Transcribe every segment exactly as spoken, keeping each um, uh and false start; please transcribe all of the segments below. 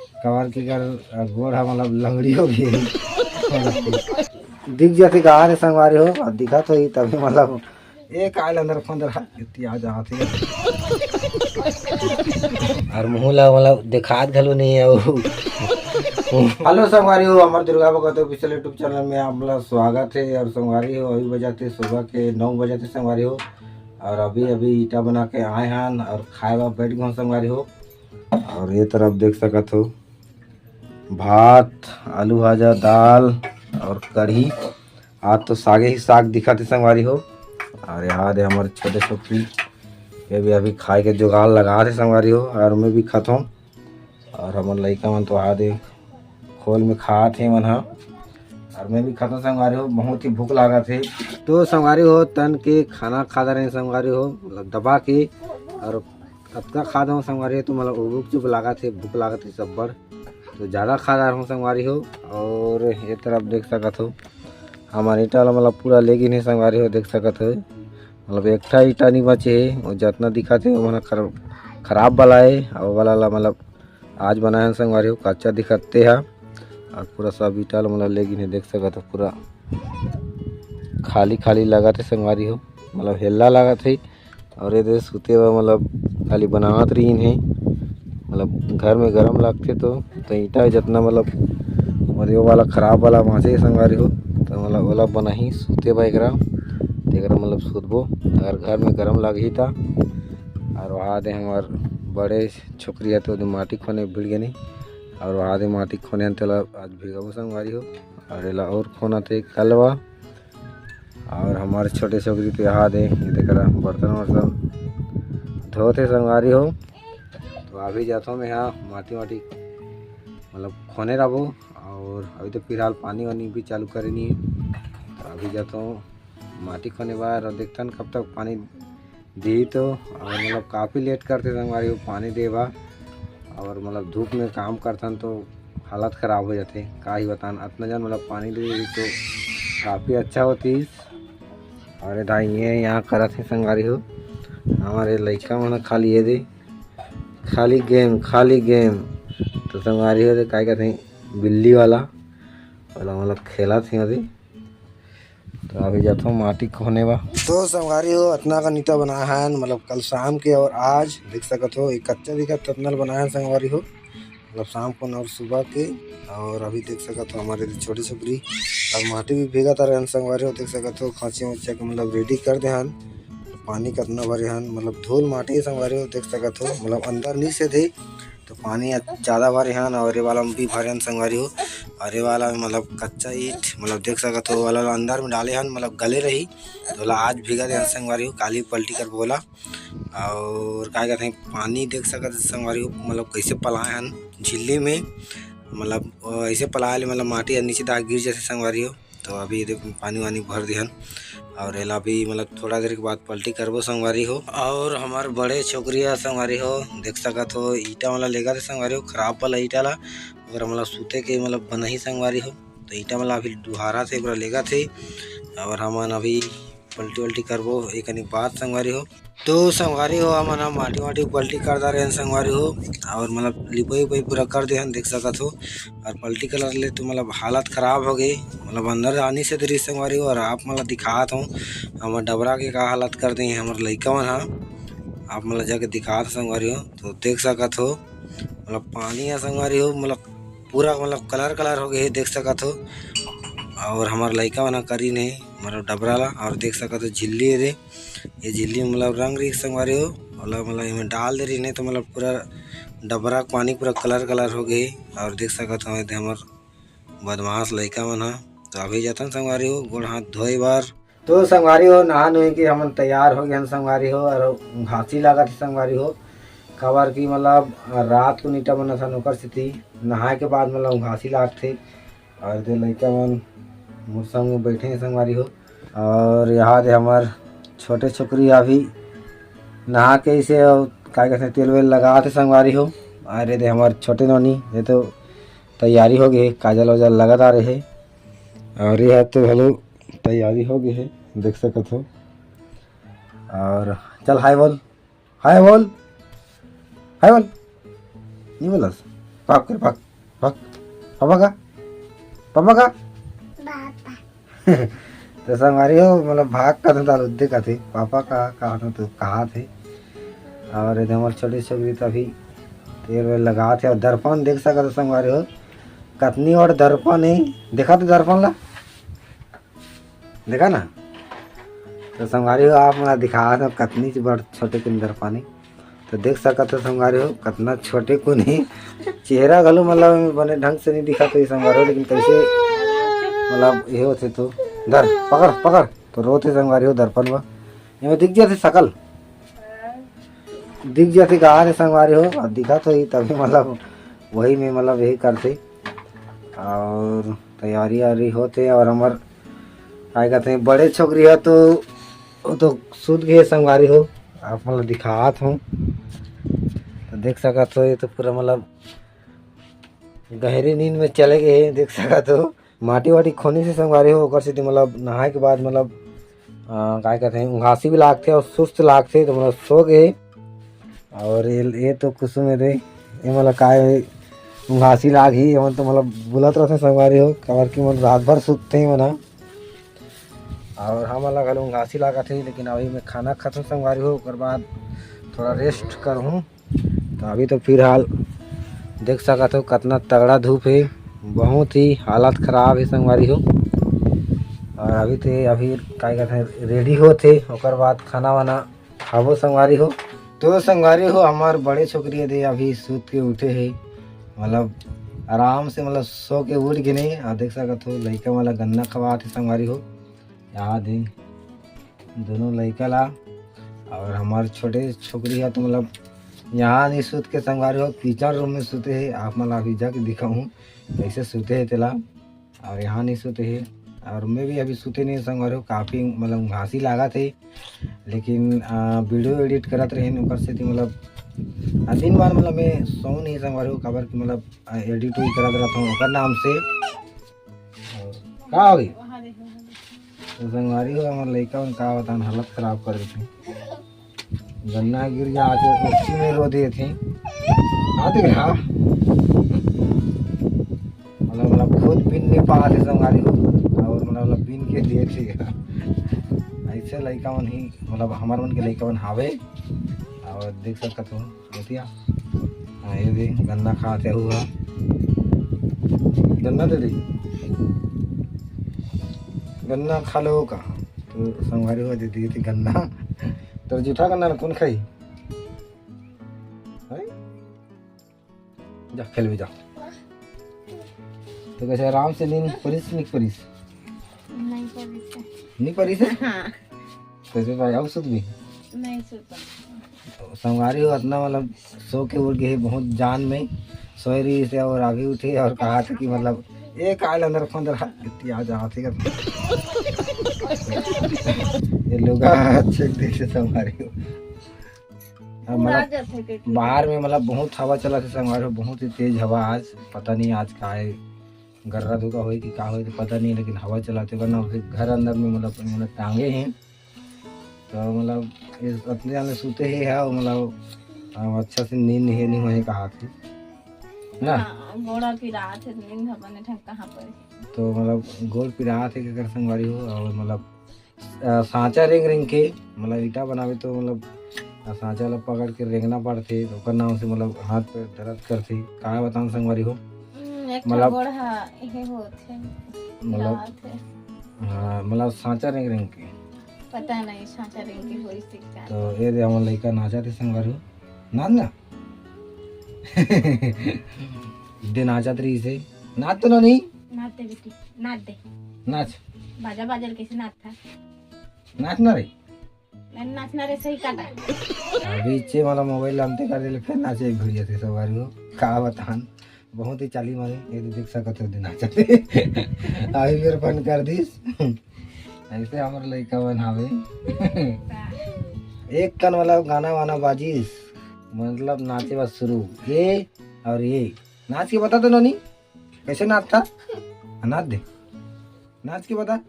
काबर कि कर गोड़ ह मतलब लंगड़ी हो गई। दिख जाथे का रे संगवारी हो, अउ दिखत होही तभी मतलब एक आयल अंदर फंदर इतनी आ जात हे। अउ मुंह ला मतलब देखात घलो नहीं हे। हेलो संगवारी हो, हमर Durga Bhagat official YouTube channel में आप ला स्वागत हे। अउ संगवारी हो, अभी बजाथे सुबह के नौ बजाथे संगवारी हो, अउ अभी अभी ईटा बना के आए हन अउ खाए बर बैठ गए संगवारी हो। अउ ये तरफ देख सकत हो भात, आलू भाजा, दाल अउ कढ़ी। आज तो सागे ही साग दिखत हे संगवारी हो। अउ यहाँ दे हमर छोटे छोकरी, ये भी अभी खाए के जुगाड़ लगा दे संगवारी हो, अउ मैं भी खाथों। अउ हमर लइका मन तो आ दे खोल में खात हे मन ह, अउ मैं भी खाथों संगवारी हो, बहुत ही भूख लागत हे। तो संगवारी हो, तन के खाना खा रहे संगवारी हो, मतलब दबा के, अउ अतका खा दो संगवारी हो, तो मतलब उबुक चुप लागत हे, भूख लागत हे सब बड़। तो ज्यादा खा डारहूँ संगवारी हो। अउ ये तरफ देख सकत हो, हमर ईटा ला मतलब पूरा ले गिन हे संगवारी हो, देख सकत हो, मतलब एक ठा ईटा नहीं बचे हे, अउ जितना दिखत हे, वो मन खर-, खराब वाला हे, अउ वाला ला मतलब आज बनाए हन संगवारी हो, कच्चा दिखत हे। अउ पूरा सब ईटा ला मतलब ले गिन हे, देख सकत हो, पूरा खाली खाली लगत हे संगवारी हो, मतलब हेल्ला लगत हे। अउ ये दे सुते बर मतलब खाली बनावत रहिन हे, मतलब घर में गरम लगथे तो, तो ईटा जितना मतलब, मतलब वो वाला खराब वाला बांचे संगवारी हो, तो मतलब ओला बनाही सुते बर एकरा, तो एकरा मतलब सुतबो अगर घर में गरम लगही ता। अउ वहाँ दे हमर बड़े छोकरी ह तो ओदे माटी खोने भिड़ गे नहीं, अउ वहाँ दे माटी खोने हन तेला आज भिगबो संगवारी हो। अउ एला अउ खोना थे कलवा। अउ हमर छोटे छोकरी तो यहाँ दे, ये देख रहा, बर्तन वर्तन धोत हे संगवारी हो। तो अभी जाथों मैं यहाँ माटी वाटी मतलब खोने रहबो। अउ अभी तो फिलहाल पानी वानी भी चालू करे नहीं हे, तो अभी जाथों माटी खोने बर अउ देखथन कब तक पानी दी तो। अउ मतलब काफ़ी लेट करथे संगवारी हो पानी दे बर, अउ मतलब धूप में काम करथन तो हालत खराब हो जाथे, का ही बतान। अतना जन मतलब पानी दे दी तो काफ़ी अच्छा होतिस। अउ ये दाई ये यहाँ करत हे संगवारी हो, हमर लइका मन खाली ये दे, खाली गेम, खाली गेम। तो संगवारी हो दे, काय कहते हैं, बिल्ली वाला, वाला मतलब खेलत हे अभी। तो अभी जाथों माटी खोने बर। तो संगवारी हो, अतना का ईटा बनाए हन, मतलब कल शाम के अउ आज देख सकत हो, एक कच्चा दिखत ततना ल बनाए हन संगवारी हो, मतलब शाम को अउ सुबह के। अउ अभी देख सकत हो, हमर छोटे छोकरी अउ माटी भी भीगत रहे हन संगवारी हो, देख सकत हो, खांची वांची के मतलब रेडी कर दे हन। पानी कतना भरे हन, मतलब धूल माटी संगवारी हो, देख सकत हो, मतलब अंदर नहीं से दे तो पानी अ-, ज्यादा भरे हन, अउ ये वाला में भी भरे हन संगवारी हो। अउ ये वाला में मतलब कच्चा ईट, मतलब देख सकत हो, वाला ला अंदर में डाले हन, मतलब गले रही, तो ओला आज भीगा दे हन संगवारी हो, काली पलटी करबो ओला। अउ का कहते हैं, पानी देख सकत हो संगवारी हो, मतलब कैसे पलाए हन झिल्ली में, मतलब अ, ऐसे पलाए ले मतलब माटी ह नीचे तक गिर जाथे संगवारी हो। तो अभी देखो पानी वानी भर दिहन, अउ एला भी मतलब थोड़ा देर के बाद पलटी करबो संगवारी हो। अउ हमर बड़े छोकरी ह संगवारी हो, देख सकत हो, ईटा वाला लेगत हे संगवारी हो, खराब वाला ईटा ला, अउ हमला सुते के मतलब बनाही संगवारी हो। तो ईटा वाला अभी डुहारत हे, ओकरा लेगत हे, अउ हमन अभी पलटी वलटी करबो एक कनी बात संगवारी हो। तो संगवारी हो, हमन ह माटी वाटी पलटी कर डारे हन संगवारी हो, अउ मतलब लिपई उपई पूरा कर दे हन, देख सकत हो। अउ पलटी करत ले तो मतलब हालत खराब हो गई, मतलब अंदर आनी से देरी संगवारी हो। अउ आप मन ल दिखात हो हमर डबरा के का हालत कर दे हे हमर लइका मन ह, आप मन ल जाके दिखात हो संगवारी हो। तो देख सकत हो, मतलब पानी ह संगवारी हो, मतलब पूरा मतलब कलर कलर हो गए हे, देख सकत हो। अउ हमर लइका मन ह करीन हे मतलब डबरा ला, अउ देख सकत हो झिल्ली हे दे, ये झिल्ली में मतलब रंग रही संगवारी हो, ओला मतलब एमे डाल दे रही, नहीं तो मतलब पूरा डबरा के पानी पूरा कलर कलर हो गए। अउ देख सकत हो, ये दे हमर बदमाश लइका मन ह। तो अभी जाथन संगवारी हो गोड़ हाथ धोए बर। तो संगवारी हो, नहा नोहे के हमन तैयार हो गए हन संगवारी हो, अउ घासी लागत हे संगवारी हो, काबर कि मतलब रात को ईटा बनत हन, ओकर सेती नहाए के बाद मतलब घासी लागथे। अउ ये दे लइका मन मोर संग में बैठे हे संगवारी हो। अउ यहाँ दे हमर छोटे छोकरी अभी नहा के इसे अउ का कहते तेल वेल लगात हे संगवारी हो। अउ ये दे हमर छोटे नोनी, ये तो तैयारी हो गई हे, काजल वाजल लगत आ रहे हे। अउ ये तो घलो तैयारी हो गई हे, देख सकत हो। अउ चल हाय बोल, हाय बोल, हाय बोल। नहीं बोलस? टप कर भाग, भाग। पापा का, पापा का। तो संगवारी हो, मतलब, भाग कथे, दाल उद्दे कथे, पापा का, का तो कहा थे। और ये हमर छोटे छोकरी तो अभी तेल वेल लगा थे। और दर्पण देख सकत हो संगवारी हो, कतनी और दर्पण है, देखा तो दर्पण ला, देखा ना। तो संगवारी हो, आप मन ला दिखात हो कतनी च बड़ छोटे किन दर्पण है। तो देख सकत हो संगवारी हो, कतना छोटे कुन ही चेहरा घलो, मतलब, बने ढंग से नहीं दिखत होही संगवारी हो, लेकिन कैसे, मतलब, ये होथे तो धर, पकड़, पकड़, तो रोथे संगवारी हो दर्पण में, एमे दिख जाथे सकल, दिख जाथे का रे संगवारी हो, और दिखत होही तभी, मतलब, वही में, मतलब, यही करथे। और तैयारी आरी होथे और हमर, काय कहते हैं, बड़े छोकरी है तो वो तो सूत गए संगवारी हो, आप मतलब दिखात हूँ। तो देख सकत हो, ये तो पूरा मतलब गहरी नींद में चले गए हैं। देख सकत हो, माटी वाटी खोनी से संगवारी हो, ओकर सेती मतलब नहाए के बाद मतलब, अ, काय कहते हैं, उंघासी भी लागथे और सुस्त लागथे, तो मतलब सो गए। और ये, ये तो कुसुम है रे, ये मतलब काय उंघासी लाग ही, ये मन तो मतलब बुलत रहते संगवारी हो, काबर कि मन रात भर सुतते ही मना। और हमन ला घलो उंघासी लागत हे, लेकिन अभी मैं खाना खाथों संगवारी हो, ओकर बाद थोड़ा रेस्ट करहूँ। तो अभी तो फिलहाल देख सकत हो कतना तगड़ा धूप हे, बहुत ही हालत खराब हे संगवारी हो। और अभी ते अभी काय कहते हैं, रेडी होत हे, ओकर बाद खाना वाना खाबो संगवारी हो। तो संगवारी हो, हमार बड़े छोकरी हे दे अभी सूत के उठे हे, मतलब आराम से मतलब सो के उठ गे नहीं। और देख सकत हो लइका वाला गन्ना खवात हे संगवारी हो, याद हे दोनों लइका ला। और हमार छोटे छोकरी है तो मतलब यहाँ नहीं सूत के संगवारी हो, किचन रूम में सूते हे। आप मन ला अभी जाके दिखाऊँ कैसे सूते हे तेला। और यहाँ नहीं सूते हे, और मैं भी अभी सूते नहीं संगवारी हो, काफ़ी मतलब घासी लागत हे, लेकिन आ, वीडियो एडिट करत रहे ओकर सेती मतलब आ, दिन भर मतलब मैं सो नहीं संगवारी हो, काबर कि मतलब आ, एडिट भी करत रहता हूँ ओकर नाम से। का होई? तो संगवारी हो, हमर लइका मन का बतान, हालत खराब कर देथे। गन्ना गिर जाथे, उसी में रो देथे। हाँ, देख रहा। मतलब, मतलब, खुद बिन नहीं पाथे संगवारी हो, और मतलब, मतलब, बिन के देथे। ऐसे लइका मन ही, मतलब, हमर मन के लइका मन हावे। और देख सकत हो, मोतिया। हाँ, ये दे, गन्ना खात हे हुआ। गन्ना दे दे। गन्ना खा लो का? तो संगवारी हो दे दिए थे गन्ना। तो जूठा गन्ना ला कौन खाई? हैं? जा, खेलबे जा। तो कैसे आराम से नींद परिस, निक परिस? नहीं परिस। नहीं परिस है? हाँ। कैसे भाई, अब सुत भी? नहीं सुता। तो संगवारी हो, इतना मतलब सो के उठ गए बहुत जान में, सोए रही से और अभी उठे और कहा था कि मतलब, "ए, काल अंदर फोन दर हाथ इतनी आ जा, ठीक है?" ये लोग अच्छे देख से संगवारी हो। अब पूरा मतलब जाथे के, के। बाहर में मतलब बहुत हवा चला थे संगवारी हो, बहुत ही तेज हवा आज। पता नहीं आज का है, गर्रा धुका होई कि का होई तो पता नहीं, लेकिन हवा चला थे, वरना उसे घर अंदर में मतलब, मतलब टांगे हैं। तो मतलब इस अतने जाने सूते ही है, मतलब अब अच्छा से नींद नहीं, नहीं होए कहा थे ना। हाँ, गोड़ा पिरात है, नींद ह बने ढंग कहाँ पर है। तो मतलब गोड़ पिरात है, के कर संगवारी हो, और मतलब अ, सांचा रेंग रेंग के, मतलब ईटा बनावे तो मतलब, अ, सांचा ला पकड़ के रेंगना पड़थे, तो ओकर नाम से मतलब हाथ पैर दर्द करथे। का बताऊं संगवारी हो? हम्म, एक ठो मतलब गोड़ हा, इहे होत हे, मतलब पिरात हे। हाँ, मतलब सांचा रेंग रेंग के। पता नहीं सांचा रेंग के होई से का। तो ये दे हमर लइका नाचत हे संगवारी हो। नाच ना। दे नाचत रही से। नाच तो ना नहीं। नाच दे बेटी, नाच दे। नाच। बाजा बाजल कैसे नाच था? नाच ना रे। नाच ना रे, सही काटा। अभी चे वाला मोबाइल लानते कर दिले, फिर नाचे भिड़ जाते संगवारी हो। का बतान, बहुत ही चाली मारी, ये तो देख सकत हो दिन नाचते। अभी मेरे बंद कर दिस। ऐसे हमर लइका मन हावे। एक कन वाला गाना वाना बाजिस, मतलब नाचे बस शुरू। ये और ये। नाच के बता तो नोनी, कैसे नाच था? नाच दे। नाच के बता।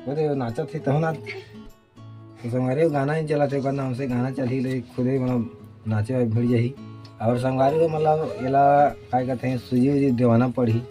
वो दे, नाचत हे तहु नाच। तो संगवारी हो गाना ही चलत हे, ओकर नाम से गाना चलही ले, खुदे मतलब नाचे वाले भिड़ जाही। और संगवारी हो, मतलब एला काय कहते हैं, सूजी उजी देवाना पड़ही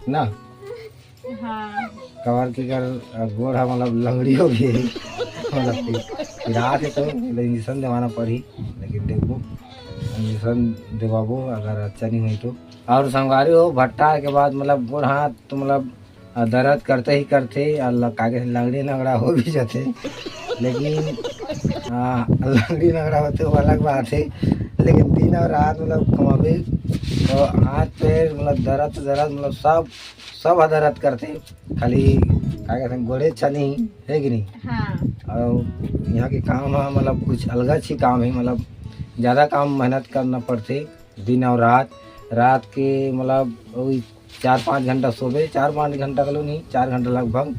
ना। हाँ। कवर की कर गोड़ हा मतलब लंगड़ी हो गई, मतलब कि पिरात है तो इंजेक्शन देवाना पड़ही। लेकिन देखबो, इंजेक्शन देवाबो अगर अच्छा नहीं हुई तो। और संगवारी हो, भट्टा के बाद मतलब गोड़ हाथ तो मतलब आ, दर्द करते ही करते और ल-, कागे से लंगड़ी नंगड़ा हो भी जाते, लेकिन आ, लंगड़ी नंगड़ा होते वो अलग बात है। लेकिन दिन और रात मतलब कमाबे तो हाथ पैर मतलब दर्द दर्द मतलब सब सब दर्द करते, खाली कागे से गोड़े अच्छा नहीं है कि नहीं। हाँ। और यहाँ के काम है मतलब कुछ अलग ही काम है, मतलब ज़्यादा काम मेहनत करना पड़ते दिन और रात। रात के मतलब वही चार पाँच घंटा सोबे, चार पाँच घंटा का लो नहीं, चार घंटा लगभग।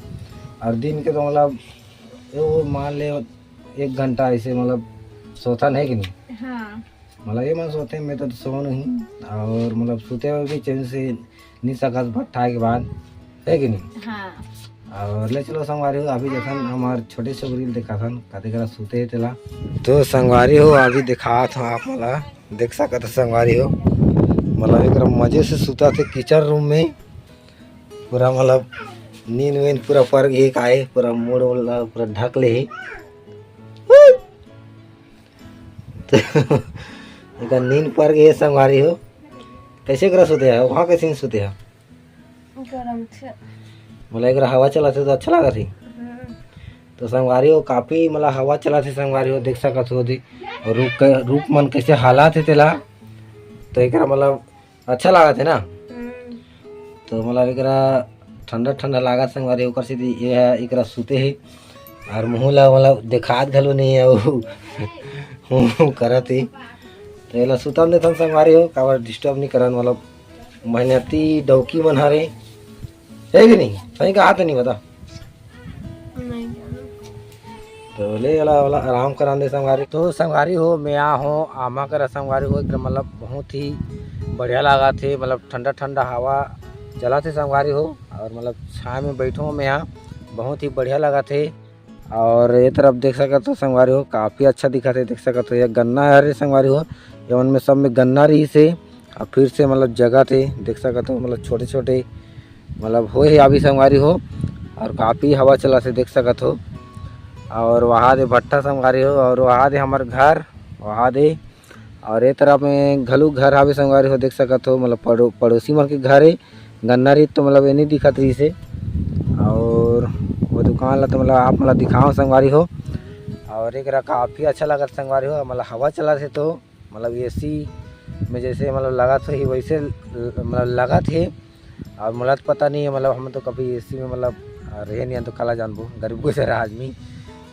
और दिन के तो मतलब वो मान ले एक घंटा ऐसे मतलब सोथन है कि नहीं। हाँ। मतलब ये मन सोते, मैं तो सो नहीं। और मतलब सोते हुए भी चैन से नहीं सकत भट्टा के बाद, है कि नहीं। हाँ। और ले चलो संगवारी हो, अभी जैसन हमार छोटे छोकरी ल देखाथन, कते करा सुते हे तेला। तो संगवारी हो, अभी देखात हो आप मला, देख सकत हो संगवारी हो, मतलब एक मजे से सुता थे किचन रूम में। पूरा मतलब नींद वींद पूरा पर गए, काहे पूरा मूड़ वाला पूरा ढक ले हे। तो एकर नींद पर गए संगवारी हो। कैसे करा सुते है, वहाँ कैसे नहीं सुते है? गरम से। मतलब एक हवा चलाते तो अच्छा लगा थी। हम्म। तो संगवारी हो, काफी मतलब हवा चलाते संगवारी हो, देख सकत हो दी। और रुख के, रुख मन कैसे हालात है तेला, तो एकरा मतलब अच्छा लागत है ना। हम्म। तो मतलब एकरा ठंडा ठंडा लागत संगवारी, ओकर सेती ये है, एकरा सुते है। और मुँह ला मतलब देखात घलो नहीं है, वो हूँ करत ही। तो एला सुतन देथन संगवारी हो, काबर डिस्टर्ब नहीं करन, मतलब मेहनती डौकी मन हरे, है कि नहीं? सही कहा तो नहीं बता। नहीं जानो। तो ले एला, ओला आराम करन दे संगवारी। तो संगवारी हो, मैं आ हो आमा करा संगवारी हो, एकदम मतलब बहुत ही बढ़िया लागत हे, मतलब ठंडा ठंडा हवा चलत हे संगवारी हो, और मतलब छाँव में बैठो मैं यहाँ, बहुत ही बढ़िया लागत हे। और ये तरफ देख सकत हो संगवारी हो, काफी अच्छा दिखत हे, देख सकत हो ये गन्ना हरे संगवारी हो, ये मन में सब में गन्ना रहिस हे, और फिर से मतलब जगत हे, देख सकत हो मतलब छोटे छोटे मतलब होए हे अभी संगवारी हो, और काफी हवा चलत हे देख सकत हो। और वहा दे भट्टा संगवारी हो, और वहा दे हमर घर, वहा दे और ए तरफ में घलो घर हावे संगवारी हो, देख सकत हो, मतलब पड़ो-, पड़ोसी मन के घर हे। गन्ना रहिस तो मतलब ए नहीं दिखत रहिस हे, और वो दुकान ला तो मतलब आप मतलब दिखाओ संगवारी हो। और एकरा काफी अच्छा लगत संगवारी हो, मतलब हवा चलत हे तो मतलब एसी में जैसे मतलब लगत होही वैसे ल-, मतलब लगत हे। और मोला तो पता नहीं है, मतलब हम तो कभी एसी में मतलब रहे नहीं, हम तो काला जानबो, गरीब गुजरा आदमी।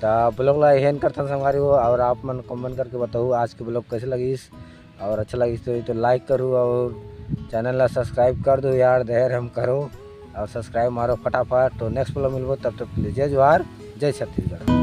तो ब्लॉग ला एहन करथन संगवारी हो, और आप मन कमेंट करके बताओ आज के ब्लॉग कैसे लगिस, और अच्छा लगिस तो, तो लाइक करो और चैनल ला सब्सक्राइब कर दो यार, देर हम करो और सब्सक्राइब मारो फटाफट। तो नेक्स्ट ब्लॉग मिलबो, तब तक के लिए जय जोहार, जय छत्तीसगढ़।